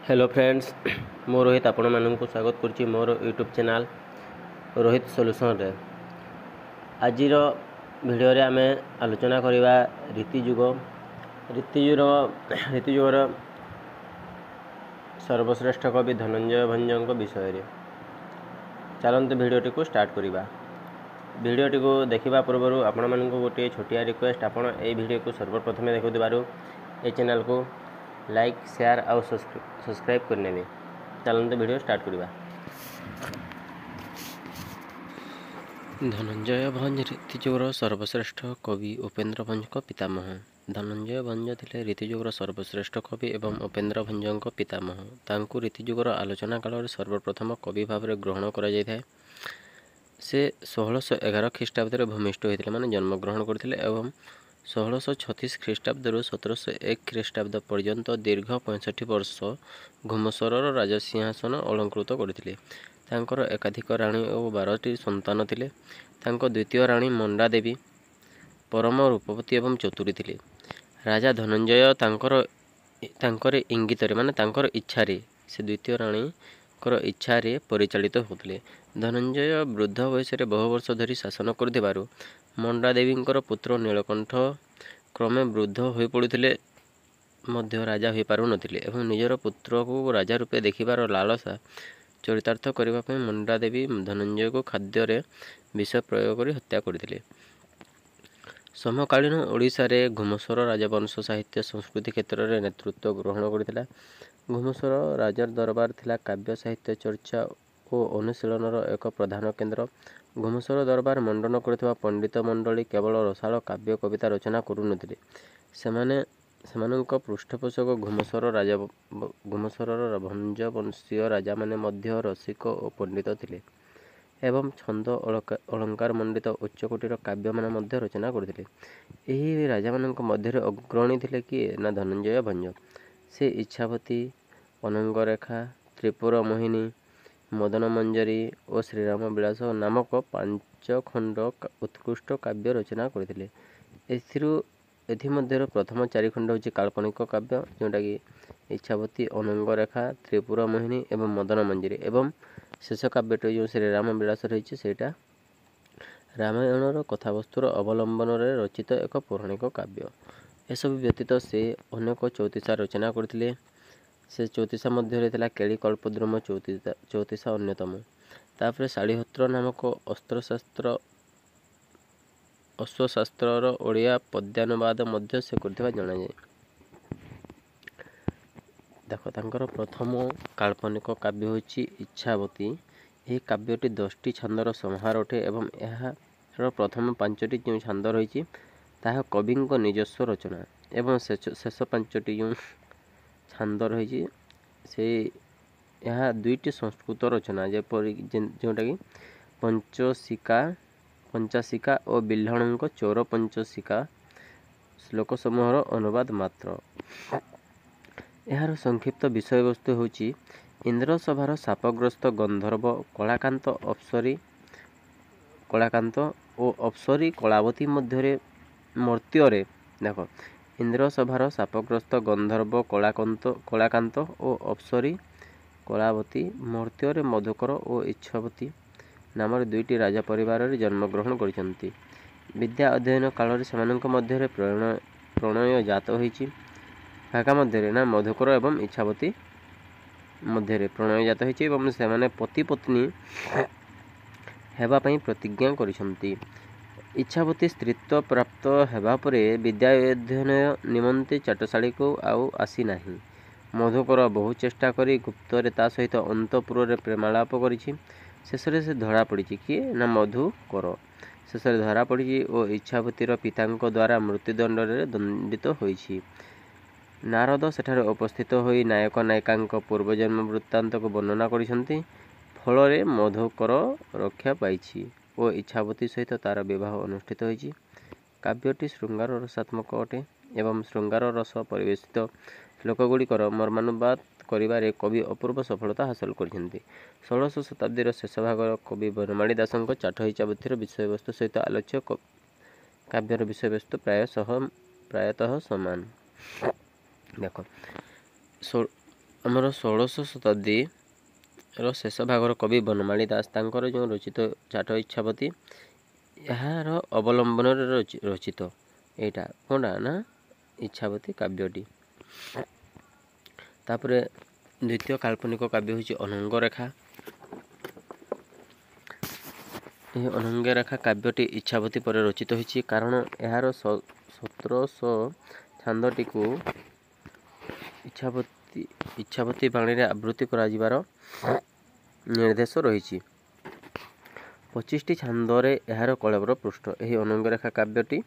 Hello friends, ମୁଁ ରୋହିତ ଆପଣମାନଙ୍କୁ ସ୍ୱାଗତ କରୁଛି ମୋର ୟୁଟ୍ୟୁବ୍ ଚ୍ୟାନେଲ୍ ରୋହିତ ସଲ୍ୟୁସନ୍ରେ। ଆଜିର ଭିଡ଼ିଓରେ ଆମେ ଆଲୋଚନା କରିବା ରୀତିଯୁଗ। ରୀତିଯୁଗର ସର୍ବଶ୍ରେଷ୍ଠ କବି ଧନଞ୍ଜୟ ଭଞ୍ଜଙ୍କ ବିଷୟରେ। ଚାଲନ୍ତୁ ଭିଡ଼ିଓଟିକୁ ଷ୍ଟାର୍ଟ କରିବା। ଭିଡ଼ିଓଟିକୁ ଦେଖିବା ପୂର୍ବରୁ ଆପଣମାନଙ୍କୁ ଗୋଟିଏ ଛୋଟିଆ ରିକ୍ୱେଷ୍ଟ, ଆପଣ ଏହି ଭିଡ଼ିଓକୁ ସର୍ବପ୍ରଥମେ ଦେଖୁଥିବାରୁ ଏ ଚ୍ୟାନେଲ୍କୁ ଲାଇକ୍, ସେୟାର ଆଉ ସବସ୍କ୍ରାଇବ୍ କରିନେବେ। ଚାଲନ୍ତୁ ଭିଡ଼ିଓ ଷ୍ଟାର୍ଟ କରିବା। ଧନଞ୍ଜୟ ଭଞ୍ଜ ରୀତିଯୁଗର ସର୍ବଶ୍ରେଷ୍ଠ କବି ଉପେନ୍ଦ୍ର ଭଞ୍ଜଙ୍କ ପିତାମହ। ଧନଞ୍ଜୟ ଭଞ୍ଜ ଥିଲେ ରୀତିଯୁଗର ସର୍ବଶ୍ରେଷ୍ଠ କବି ଏବଂ ଉପେନ୍ଦ୍ର ଭଞ୍ଜଙ୍କ ପିତାମହ। ତାଙ୍କୁ ରୀତିଯୁଗର ଆଲୋଚନା କାଳରେ ସର୍ବପ୍ରଥମ କବି ଭାବରେ ଗ୍ରହଣ କରାଯାଇଥାଏ। ସେ 1611 ଖ୍ରୀଷ୍ଟାବ୍ଦରେ ଭୂମିଷ୍ଠ ହୋଇଥିଲେ, ମାନେ ଜନ୍ମଗ୍ରହଣ କରିଥିଲେ, ଏବଂ 1636 ଖ୍ରୀଷ୍ଟାବ୍ଦରୁ 1701 ଖ୍ରୀଷ୍ଟାବ୍ଦ ପର୍ଯ୍ୟନ୍ତ ଦୀର୍ଘ 65 ବର୍ଷ ଘୁମସରର ରାଜସିଂହାସନ ଅଳଙ୍କୃତ କରିଥିଲେ। ତାଙ୍କର ଏକାଧିକ ରାଣୀ ଓ 12ଟି ସନ୍ତାନ ଥିଲେ। ତାଙ୍କ ଦ୍ୱିତୀୟ ରାଣୀ ମଣ୍ଡା ଦେବୀ ପରମ ରୂପବତୀ ଏବଂ ଚତୁରୀ ଥିଲେ। ରାଜା ଧନଞ୍ଜୟ ତାଙ୍କର ଇଙ୍ଗିତରେ, ମାନେ ତାଙ୍କର ଇଚ୍ଛାରେ, ସେ ଦ୍ୱିତୀୟ ରାଣୀଙ୍କର ଇଚ୍ଛାରେ ପରିଚାଳିତ ହେଉଥିଲେ। ଧନଞ୍ଜୟ ବୃଦ୍ଧ ବୟସରେ ବହୁ ବର୍ଷ ଧରି ଶାସନ କରୁଥିବାରୁ ମଣ୍ଡାଦେବୀଙ୍କର ପୁତ୍ର ନୀଳକଣ୍ଠ କ୍ରମେ ବୃଦ୍ଧ ହୋଇପଡ଼ୁଥିଲେ ମଧ୍ୟ ରାଜା ହୋଇପାରୁନଥିଲେ ଏବଂ ନିଜର ପୁତ୍ରକୁ ରାଜା ରୂପେ ଦେଖିବାର ଲାଳସା ଚରିତାର୍ଥ କରିବା ପାଇଁ ମଣ୍ଡାଦେବୀ ଧନଞ୍ଜୟକୁ ଖାଦ୍ୟରେ ବିଷ ପ୍ରୟୋଗ କରି ହତ୍ୟା କରିଥିଲେ। ସମକାଳୀନ ଓଡ଼ିଶାରେ ଘୁମସର ରାଜବଂଶ ସାହିତ୍ୟ ସଂସ୍କୃତି କ୍ଷେତ୍ରରେ ନେତୃତ୍ୱ ଗ୍ରହଣ କରିଥିଲା। ଘୁମସର ରାଜ ଦରବାର ଥିଲା କାବ୍ୟ ସାହିତ୍ୟ ଚର୍ଚ୍ଚା ଓ ଅନୁଶୀଳନର ଏକ ପ୍ରଧାନ କେନ୍ଦ୍ର। ଘୁମସର ଦରବାର ମଣ୍ଡନ କରୁଥିବା ପଣ୍ଡିତ ମଣ୍ଡଳୀ କେବଳ ରସାଳ କାବ୍ୟ କବିତା ରଚନା କରୁନଥିଲେ, ସେମାନଙ୍କ ପୃଷ୍ଠପୋଷକ ଘୁମସର ରାଜ ଘୁମସରର ଭଞ୍ଜବଂଶୀୟ ରାଜାମାନେ ମଧ୍ୟ ରସିକ ଓ ପଣ୍ଡିତ ଥିଲେ ଏବଂ ଛନ୍ଦ ଅଳଙ୍କାର ମଣ୍ଡିତ ଉଚ୍ଚକୋଟୀର କାବ୍ୟମାନ ମଧ୍ୟ ରଚନା କରୁଥିଲେ। ଏହି ରାଜାମାନଙ୍କ ମଧ୍ୟରେ ଅଗ୍ରଣୀ ଥିଲେ କିଏ ନା ଧନଞ୍ଜୟ ଭଞ୍ଜ। ସେ ଇଚ୍ଛାବତୀ, ଅନଙ୍ଗରେଖା, ତ୍ରିପୁର ମୋହିନୀ, ମଦନ ମଞ୍ଜରୀ ଓ ଶ୍ରୀରାମ ବିଳାସ ନାମକ 5 ଖଣ୍ଡ ଉତ୍କୃଷ୍ଟ କାବ୍ୟ ରଚନା କରିଥିଲେ। ଏଥିମଧ୍ୟରୁ ପ୍ରଥମ 4 ଖଣ୍ଡ ହେଉଛି କାଳ୍ପନିକ କାବ୍ୟ, ଯେଉଁଟାକି ଇଚ୍ଛାବତୀ, ଅନଙ୍ଗରେଖା, ତ୍ରିପୁର ମୋହିନୀ ଏବଂ ମଦନ ମଞ୍ଜରୀ, ଏବଂ ଶେଷ କାବ୍ୟଟି ଯେଉଁ ଶ୍ରୀରାମ ବିଳାସ ରହିଛି ସେଇଟା ରାମାୟଣର କଥାବସ୍ତୁର ଅବଲମ୍ବନରେ ରଚିତ ଏକ ପୌରାଣିକ କାବ୍ୟ। ଏସବୁ ବ୍ୟତୀତ ସେ ଅନେକ ଚଉତିଶା ରଚନା କରିଥିଲେ। ସେ ଚଉତିଶା ମଧ୍ୟରେ ଥିଲା କେଳି କଳ୍ପଦ୍ରୁମ ଚଉତିଶା ଅନ୍ୟତମ। ତାପରେ ଶାଳିହୋତ୍ର ନାମକ ଅସ୍ତ୍ରଶାସ୍ତ୍ର ଅଶ୍ୱଶାସ୍ତ୍ରର ଓଡ଼ିଆ ପଦ୍ୟାନୁବାଦ ମଧ୍ୟ ସେ କରିଥିବା ଜଣାଯାଏ। ଦେଖ, ତାଙ୍କର ପ୍ରଥମ କାଳ୍ପନିକ କାବ୍ୟ ହେଉଛି ଇଚ୍ଛାବତୀ। ଏହି କାବ୍ୟଟି 10ଟି ଛାନ୍ଦର ସମାହାର ଅଟେ ଏବଂ ଏହାର ପ୍ରଥମ 5ଟି ଯେଉଁ ଛାନ୍ଦ ରହିଛି ତାହା କବିଙ୍କ ନିଜସ୍ୱ ରଚନା ଏବଂ ଶେଷ 5ଟି ଯେଉଁ ଛାନ୍ଦ ରହିଛି ସେ ଏହା 2ଟି ସଂସ୍କୃତ ରଚନା, ଯେପରି ଯେଉଁଟାକି ପଞ୍ଚାଶିକା ଓ ବିହ୍ଲଣଙ୍କ ଚୋର ପଞ୍ଚଶିକା ଶ୍ଲୋକ ସମୂହର ଅନୁବାଦ ମାତ୍ର। ଏହାର ସଂକ୍ଷିପ୍ତ ବିଷୟବସ୍ତୁ ହେଉଛି ଇନ୍ଦ୍ରସଭାର ଶାପଗ୍ରସ୍ତ ଗନ୍ଧର୍ବ କଳାକାନ୍ତ ଓ ଅପ୍ସରୀ କଳାବତୀ ମଧ୍ୟରେ ମର୍ତ୍ତ୍ୟରେ। ଦେଖ, ଇନ୍ଦ୍ରସଭାର ଶାପଗ୍ରସ୍ତ ଗନ୍ଧର୍ବ କଳାକାନ୍ତ ଓ ଅପ୍ସରୀ କଳାବତୀ ମର୍ତ୍ତ୍ୟରେ ମଧୁକର ଓ ଇଚ୍ଛାବତୀ ନାମରେ 2ଟି ରାଜା ପରିବାରରେ ଜନ୍ମଗ୍ରହଣ କରିଛନ୍ତି। ବିଦ୍ୟା ଅଧ୍ୟୟନ କାଳରେ ସେମାନଙ୍କ ମଧ୍ୟରେ ପ୍ରଣୟ ଜାତ ହୋଇଛି। କାହା ମଧ୍ୟରେ ନା ମଧୁକର ଏବଂ ଇଚ୍ଛାବତୀ ମଧ୍ୟରେ ପ୍ରଣୟ ଜାତ ହୋଇଛି ଏବଂ ସେମାନେ ପତି ପତ୍ନୀ ହେବା ପାଇଁ ପ୍ରତିଜ୍ଞା କରିଛନ୍ତି। ଇଚ୍ଛାବତୀ ସ୍ତ୍ରୀତ୍ୱ ପ୍ରାପ୍ତ ହେବା ପରେ ବିଦ୍ୟା ଅଧ୍ୟୟନ ନିମନ୍ତେ ଚାଟଶାଳୀକୁ ଆଉ ଆସିନାହିଁ। ମଧୁକର ବହୁ ଚେଷ୍ଟା କରି ଗୁପ୍ତରେ ତା ସହିତ ଅନ୍ତଃପୁରରେ ପ୍ରେମାଳାପ କରିଛି। ଶେଷରେ ସେ ଧରା ପଡ଼ିଛି। କିଏ ନା ମଧୁକର ଶେଷରେ ଧରା ପଡ଼ିଛି ଓ ଇଚ୍ଛାବତୀର ପିତାଙ୍କ ଦ୍ୱାରା ମୃତ୍ୟୁଦଣ୍ଡରେ ଦଣ୍ଡିତ ହୋଇଛି। ନାରଦ ସେଠାରେ ଉପସ୍ଥିତ ହୋଇ ନାୟକ ନାୟିକାଙ୍କ ପୂର୍ବଜନ୍ମ ବୃତ୍ତାନ୍ତକୁ ବର୍ଣ୍ଣନା କରିଛନ୍ତି। ଫଳରେ ମଧୁକର ରକ୍ଷା ପାଇଛି ଓ ଇଚ୍ଛାବତୀ ସହିତ ତାର ବିବାହ ଅନୁଷ୍ଠିତ ହୋଇଛି। କାବ୍ୟଟି ଶୃଙ୍ଗାର ରସାତ୍ମକ ଅଟେ ଏବଂ ଶୃଙ୍ଗାର ରସ ପରିବେଶିତ ଶ୍ଲୋକଗୁଡ଼ିକର ମର୍ମାନୁବାଦ କରିବାରେ କବି ଅପୂର୍ବ ସଫଳତା ହାସଲ କରିଛନ୍ତି। 16ଶ ଶତାବ୍ଦୀର ଶେଷ ଭାଗର କବି ବନମାଳୀ ଦାସଙ୍କ ଚାଠ ଇଚ୍ଛାବତୀର ବିଷୟବସ୍ତୁ ସହିତ ଆଲୋଚ୍ୟ କାବ୍ୟର ବିଷୟବସ୍ତୁ ପ୍ରାୟତଃ ସମାନ। ଦେଖ, ଆମର 16ଶ ଶତାବ୍ଦୀର ଶେଷ ଭାଗର କବି ବନମାଳୀ ଦାସ ତାଙ୍କର ଯେଉଁ ରଚିତ ଚାଟ ଇଚ୍ଛାବତୀ, ଏହାର ଅବଲମ୍ବନରେ ରଚିତ ଏଇଟା କ'ଣଟା ନା ଇଚ୍ଛାବତୀ କାବ୍ୟଟି। ତାପରେ ଦ୍ୱିତୀୟ କାଳ୍ପନିକ କାବ୍ୟ ହେଉଛି ଅନଙ୍ଗରେଖା। ଏହି ଅନଙ୍ଗରେଖା କାବ୍ୟଟି ଇଚ୍ଛାବତୀ ପରେ ରଚିତ ହୋଇଛି, କାରଣ ଏହାର 1700 ଛାନ୍ଦଟିକୁ ଇଚ୍ଛାବତୀ ବାଣୀରେ ଆବୃତ୍ତି କରାଯିବାର ନିର୍ଦ୍ଦେଶ ରହିଛି। 25ଟି ଛାନ୍ଦରେ ଏହାର କଳେବର ପୃଷ୍ଠ। ଏହି ଅନଙ୍ଗରେଖା କାବ୍ୟଟି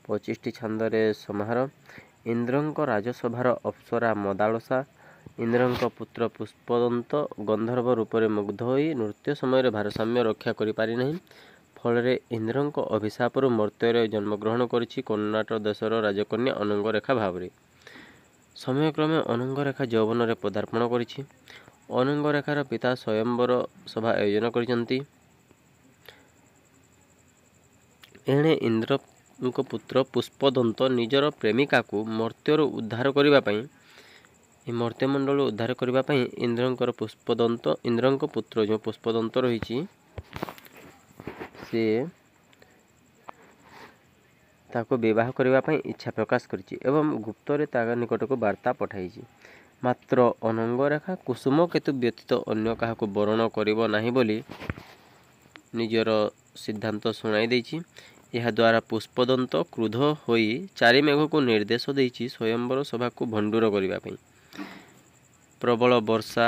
25ଟି ଛାନ୍ଦରେ ସମାହାର। ଇନ୍ଦ୍ରଙ୍କ ରାଜସଭାର ଅପ୍ସରା ମଦାଳସା ଇନ୍ଦ୍ରଙ୍କ ପୁତ୍ର ପୁଷ୍ପଦନ୍ତ ଗନ୍ଧର୍ବ ରୂପରେ ମୁଗ୍ଧ ହୋଇ ନୃତ୍ୟ ସମୟରେ ଭାରସାମ୍ୟ ରକ୍ଷା କରିପାରିନାହିଁ। ଫଳରେ ଇନ୍ଦ୍ରଙ୍କ ଅଭିଶାପରୁ ମର୍ତ୍ତ୍ୟରେ ଜନ୍ମଗ୍ରହଣ କରିଛି କର୍ଣ୍ଣାଟ ଦେଶର ରାଜକନ୍ୟା ଅନଙ୍ଗରେଖା ଭାବରେ। ସମୟକ୍ରମେ ଅନଙ୍ଗରେଖା ଯୌବନରେ ପଦାର୍ପଣ କରିଛି। ଅନଙ୍ଗରେଖାର ପିତା ସ୍ୱୟଂବର ସଭା ଆୟୋଜନ କରିଛନ୍ତି। ଏଣେ ଇନ୍ଦ୍ରଙ୍କ ପୁତ୍ର ପୁଷ୍ପଦନ୍ତ ନିଜର ପ୍ରେମିକାକୁ ମର୍ତ୍ତ୍ୟରୁ ଉଦ୍ଧାର କରିବା ପାଇଁ, ଏହି ମର୍ତ୍ତ୍ୟମଣ୍ଡଳରୁ ଉଦ୍ଧାର କରିବା ପାଇଁ ଇନ୍ଦ୍ରଙ୍କର ପୁଷ୍ପଦନ୍ତ, ଇନ୍ଦ୍ରଙ୍କ ପୁତ୍ର ଯେଉଁ ପୁଷ୍ପଦନ୍ତ ରହିଛି, ସେ ତାକୁ ବିବାହ କରିବା ପାଇଁ ଇଚ୍ଛା ପ୍ରକାଶ କରିଛି ଏବଂ ଗୁପ୍ତରେ ତା ନିକଟକୁ ବାର୍ତ୍ତା ପଠାଇଛି। ମାତ୍ର ଅନଙ୍ଗରେଖା କୁସୁମକେତୁ ବ୍ୟତୀତ ଅନ୍ୟ କାହାକୁ ବରଣ କରିବ ନାହିଁ ବୋଲି ନିଜର ସିଦ୍ଧାନ୍ତ ଶୁଣାଇ ଦେଇଛି। ଏହାଦ୍ୱାରା ପୁଷ୍ପଦନ୍ତ କ୍ରୁଦ୍ଧ ହୋଇ ଚାରି ମେଘକୁ ନିର୍ଦ୍ଦେଶ ଦେଇଛି ସ୍ୱୟଂବର ସଭାକୁ ଭଣ୍ଡୁର କରିବା ପାଇଁ। ପ୍ରବଳ ବର୍ଷା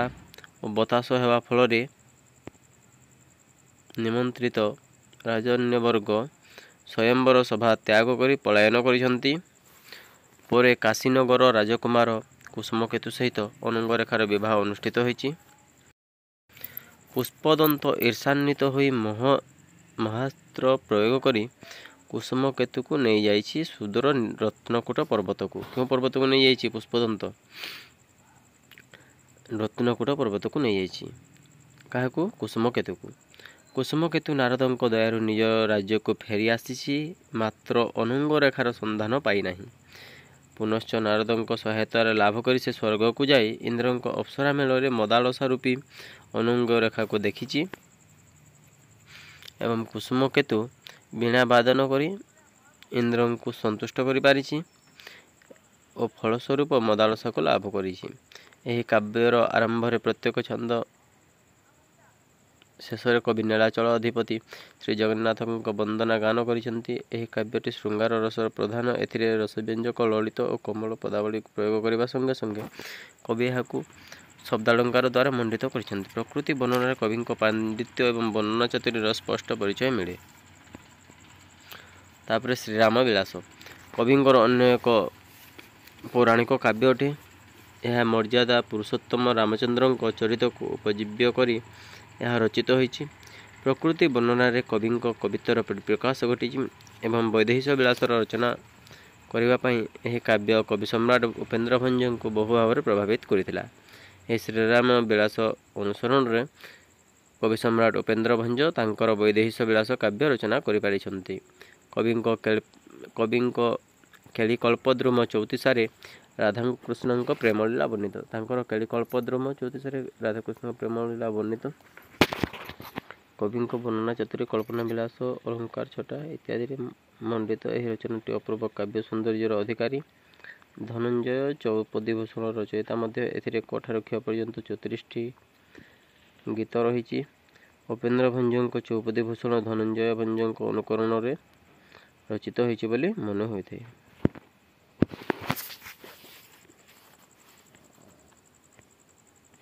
ଓ ବତାସ ହେବା ଫଳରେ ନିମନ୍ତ୍ରିତ ରାଜନ୍ୟବର୍ଗ ସ୍ୱୟଂବର ସଭା ତ୍ୟାଗ କରି ପଳାୟନ କରିଛନ୍ତି। ପରେ କାଶୀନଗର ରାଜକୁମାର କୁସୁମକେତୁ ସହିତ ଅନଙ୍ଗରେଖାର ବିବାହ ଅନୁଷ୍ଠିତ ହୋଇଛି। ପୁଷ୍ପଦନ୍ତ ଈର୍ଷାନ୍ୱିତ ହୋଇ ମହାସ୍ତ୍ର ପ୍ରୟୋଗ କରି କୁସୁମକେତୁକୁ ନେଇଯାଇଛି ସୁଦୂର ରତ୍ନକୂଟ ପର୍ବତକୁ। କେଉଁ ପର୍ବତକୁ ନେଇଯାଇଛି ପୁଷ୍ପଦନ୍ତ? ରତ୍ନକୂଟ ପର୍ବତକୁ ନେଇଯାଇଛି। କାହାକୁ? କୁସୁମକେତୁକୁ। କୁସୁମକେତୁ ନାରଦଙ୍କ ଦୟାରୁ ନିଜ ରାଜ୍ୟକୁ ଫେରି ଆସିଛି, ମାତ୍ର ଅନଙ୍ଗରେଖାର ସନ୍ଧାନ ପାଇନାହିଁ। ପୁନଶ୍ଚ ନାରଦଙ୍କ ସହାୟତାରେ ଲାଭ କରି ସେ ସ୍ୱର୍ଗକୁ ଯାଇ ଇନ୍ଦ୍ରଙ୍କ ଅପ୍ସରା ମେଳରେ ମଦାଳସା ରୂପୀ ଅନଙ୍ଗରେଖାକୁ ଦେଖିଛି ଏବଂ କୁସୁମକେତୁ ବୀଣା ବାଦନ କରି ଇନ୍ଦ୍ରଙ୍କୁ ସନ୍ତୁଷ୍ଟ କରିପାରିଛି ଓ ଫଳସ୍ୱରୂପ ମଦାଳସାକୁ ଲାଭ କରିଛି। ଏହି କାବ୍ୟର ଆରମ୍ଭରେ ପ୍ରତ୍ୟେକ ଛନ୍ଦ ଶେଷରେ କବି ନୀଳାଚଳ ଅଧିପତି ଶ୍ରୀ ଜଗନ୍ନାଥଙ୍କ ବନ୍ଦନା ଗାନ କରିଛନ୍ତି। ଏହି କାବ୍ୟଟି ଶୃଙ୍ଗାର ରସର ପ୍ରଧାନ। ଏଥିରେ ରସବ୍ୟଞ୍ଜକ ଲଳିତ ଓ କୋମଳ ପଦାବଳୀ ପ୍ରୟୋଗ କରିବା ସଙ୍ଗେ ସଙ୍ଗେ କବି ଏହାକୁ ଶବ୍ଦାଳଙ୍କାର ଦ୍ୱାରା ମଣ୍ଡିତ କରିଛନ୍ତି। ପ୍ରକୃତି ବର୍ଣ୍ଣନାରେ କବିଙ୍କ ପାଣ୍ଡିତ୍ୟ ଏବଂ ବର୍ଣ୍ଣନା ଚାତୁରୀର ସ୍ପଷ୍ଟ ପରିଚୟ ମିଳେ। ତାପରେ ଶ୍ରୀରାମ ବିଳାସ କବିଙ୍କର ଅନ୍ୟ ଏକ ପୌରାଣିକ କାବ୍ୟ ଅଟେ। ଏହା ମର୍ଯ୍ୟାଦା ପୁରୁଷୋତ୍ତମ ରାମଚନ୍ଦ୍ରଙ୍କ ଚରିତକୁ ଉପଜୀବ୍ୟ କରି ଏହା ରଚିତ ହୋଇଛି। ପ୍ରକୃତି ବର୍ଣ୍ଣନାରେ କବିଙ୍କ କବିତ୍ୱର ପରିପ୍ରକାଶ ଘଟିଛି ଏବଂ ବୈଦେହୀଶ ବିଳାସର ରଚନା କରିବା ପାଇଁ ଏହି କାବ୍ୟ କବି ସମ୍ରାଟ ଉପେନ୍ଦ୍ର ଭଞ୍ଜଙ୍କୁ ବହୁ ଭାବରେ ପ୍ରଭାବିତ କରିଥିଲା। ଏହି ଶ୍ରୀରାମ ବିଳାସ ଅନୁସରଣରେ କବି ସମ୍ରାଟ ଉପେନ୍ଦ୍ର ଭଞ୍ଜ ତାଙ୍କର ବୈଦେହୀଶ ବିଳାସ କାବ୍ୟ ରଚନା କରିପାରିଛନ୍ତି। କବିଙ୍କ କେଳିକଳ୍ପଦ୍ରୁମ ଚଉତିଶାରେ ରାଧାକୃଷ୍ଣଙ୍କ ପ୍ରେମଲୀଳା ବର୍ଣ୍ଣିତ। ତାଙ୍କର କେଳିକଳ୍ପଦ୍ରୁମ ଚଉତିଶାରେ ରାଧାକୃଷ୍ଣଙ୍କ ପ୍ରେମଲୀଳା ବର୍ଣ୍ଣିତ। କବିଙ୍କ ବର୍ଣ୍ଣନା ଚାତୁରୀ, କଳ୍ପନା ବିଳାସ, ଅଳଙ୍କାର ଛଟା ଇତ୍ୟାଦିରେ ମଣ୍ଡିତ ଏହି ରଚନାଟି ଅପୂର୍ବ କାବ୍ୟ ସୌନ୍ଦର୍ଯ୍ୟର ଅଧିକାରୀ। ଧନଞ୍ଜୟ ଚୌପଦୀଭୂଷଣ ରଚୟିତା ମଧ୍ୟ। ଏଥିରେ କଠାରୁ କ୍ଷୟ ପର୍ଯ୍ୟନ୍ତ 34ଟି ଗୀତ ରହିଛି। ଉପେନ୍ଦ୍ର ଭଞ୍ଜଙ୍କ ଚୌପଦୀଭୂଷଣ ଧନଞ୍ଜୟ ଭଞ୍ଜଙ୍କ ଅନୁକରଣରେ ରଚିତ ହୋଇଛି ବୋଲି ମନେ ହୋଇଥାଏ।